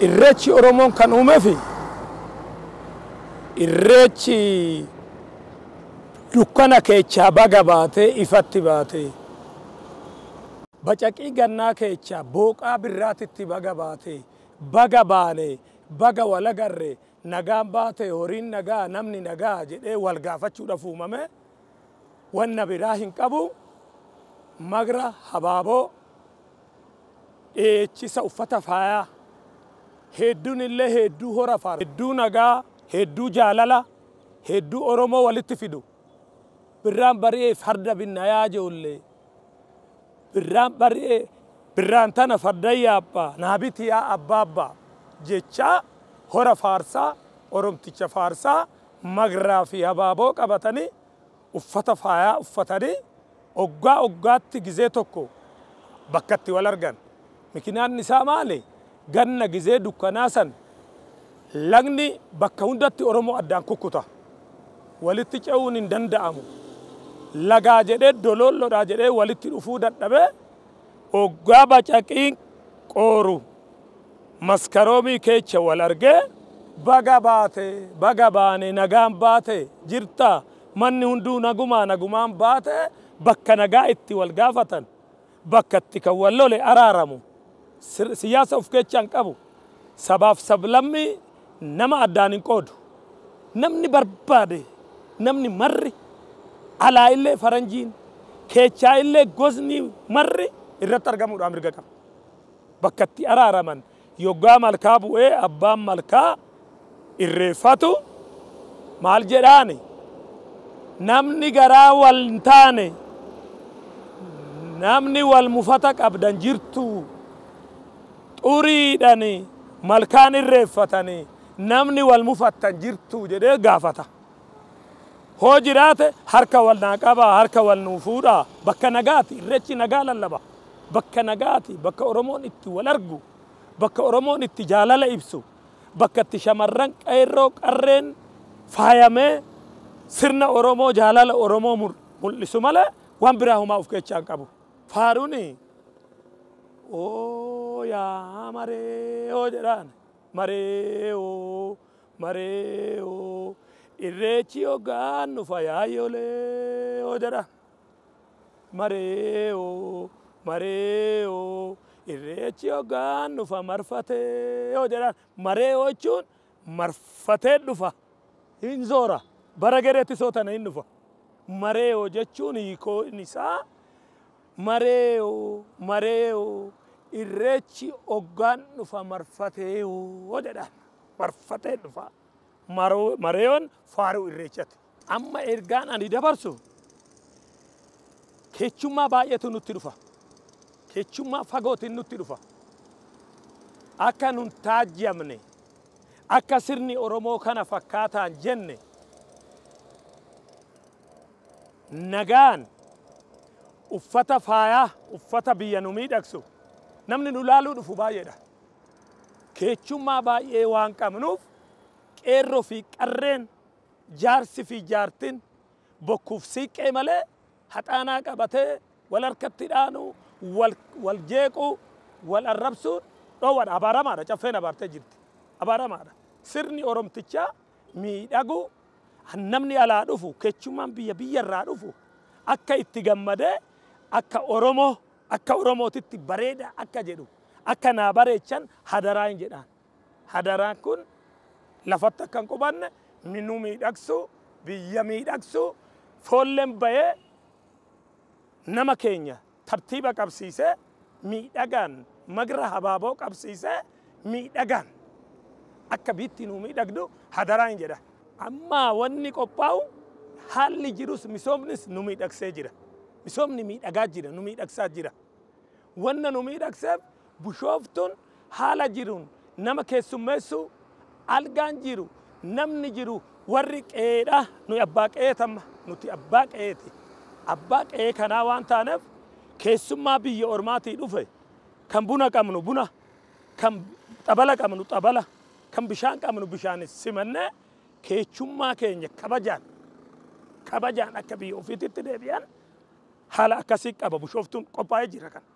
Irreechi Oromoon kan uumeefi irreechi dukkana keechaa baga baatee ifatti baatee bacaqii gannaa keechaa booqaa birraatitti baga baatee baga baane baga walagarre nagaan baate horiin nagaa namni nagaa jedhee wal gaafachuudhaaf uumame wanna biraa hin qabu magra habaaboo dheechisa uffata faayaa hedduun illee hedduu hora faara hedduu nagaa hedduu jaalala hedduu Oromoo walitti fidu birraan bari'ee farda binnayaa ijoollee birraan bari'ee birraan tana farda yaabbaa naabiti yaa abbaabbaa jechaa hora faarsaa Oromticha faarsaa magraa fi habaaboo qabatanii uffata faayaa uffatanii oggaa oggaatti gizee tokko bakkatti wal argan. Mikinaan isaa maali? Ganna gizee dukkanaa san lagni bakka hundatti Oromoo addaan kukkuta. Walitti ce'uun hin danda'amu. Lagaa jedhee dolollodhaa jedhee walitti dhufuu dadhabee oggaa bacaqiin qooru maskaroomii keecha wal argee baga baate baga baane nagaan baate jirta manni hunduu nagumaa nagumaan baate bakka nagaa itti wal gaafatan bakka itti kan wal lole araaramu. Siyaasa of keechaan qabu sabaaf sablammii nama addaan hin qoodu. Namni barbaade namni marri alaa illee faranjiin keechaa illee gosni marri irratti argamuudhaan mirga qaba. Bakka itti araaraman yoggaa malkaa bu'ee abbaan malkaa irreeffatu maal jedhaani namni garaa wal hin taane namni wal mufata qabdan jirtu xuriidhani malkaan irreeffatanii namni wal mufattan jirtu jedhee gaafata. Hoo jiraate harka wal naa qabaa harka wal nuu fuudhaa bakka nagaati irreechi nagaa lallaba bakka nagaati bakka Oromoon itti wal argu bakka Oromoon itti jaalala ibsu bakka itti shamarran qeerroo qarreen faayamee sirna Oromoo jaalala Oromoo mul'isu malee waan biraa homaa of keessaa hin qabu. Faaruuni oo yaa maree oo jedhaan maree oo maree oo irreechi hoggaan dhufa yaayyolee oo jedhaan maree oo maree oo irreechi hoggaan dhufa marfatee oo jedhaan maree oo jechuun marfatee dhufa hin zoora bara gareetti sootana hin dhufa maree oo jechuun hiikoon isaa maree oo maree oo irreechi hoggaan dhufa marfatee oo jedhaan marfatee dhufa mareeyoon faaruu irreechati. Amma ergaan ani dabarsu keechummaa baay'eetu nutti dhufa. Keechummaa fagootiin nutti dhufa. Akka nun taajjamne akka sirni Oromoo kana fakkaataan jenne nagaan uffata faayaa uffata biyya nu miidhagsu namni nu laaluu dhufu baay'eedha. Keechummaa baay'ee waan qabnuuf qeerroo fi qarreen jaarsi fi jaartin bokkuuf siiqqee malee haxaanaa qabatee wal harkatti dhaanuu wal jeequu wal arrabsuun dhoowwadha. Abaaramaadha. Caffeen abaartee jirti. Abaaramaadha. Sirni Oromtichaa miidhagu namni alaa dhufu keechummaan biyya biyyarraa dhufu akka itti gammadee akka Oromoo akka Oromootitti bareeda akka jedhu akka naa bareechan hadaraa hin jedhaan. Hadaraan kun lafatti akka hin qubanne nu miidhagsu biyya miidhagsu foolleen bahee nama keenya tartiiba qabsiisee miidhagaan magra habaaboo qabsiisee miidhagaan akka biitti nu miidhagdu hadaraa hin jedha. Amma wanni qophaa'u haalli jirus misoomnis nu miidhagsee jira. Misoomni miidhagaa jira nu miidhagsaa jira. Wanna nu miidhagseef Bishooftuun haala jiruun nama keessummeessu algaan jiru namni jiru warri qe'eedha nuyi abbaa qe'eetamma nuti abbaa qe'eeti. Abbaa qe'ee kanaa waan taaneef keessummaa biyya ormaatii dhufe kan buna qabnu buna kan xabala qabnu xabala kan bishaan qabnu bishaan simannee keechummaa keenya kabajaan kabajaan akka biyya ofiititti deebi'an haala akkasii qaba Bishooftuun qophaa'ee jira kana.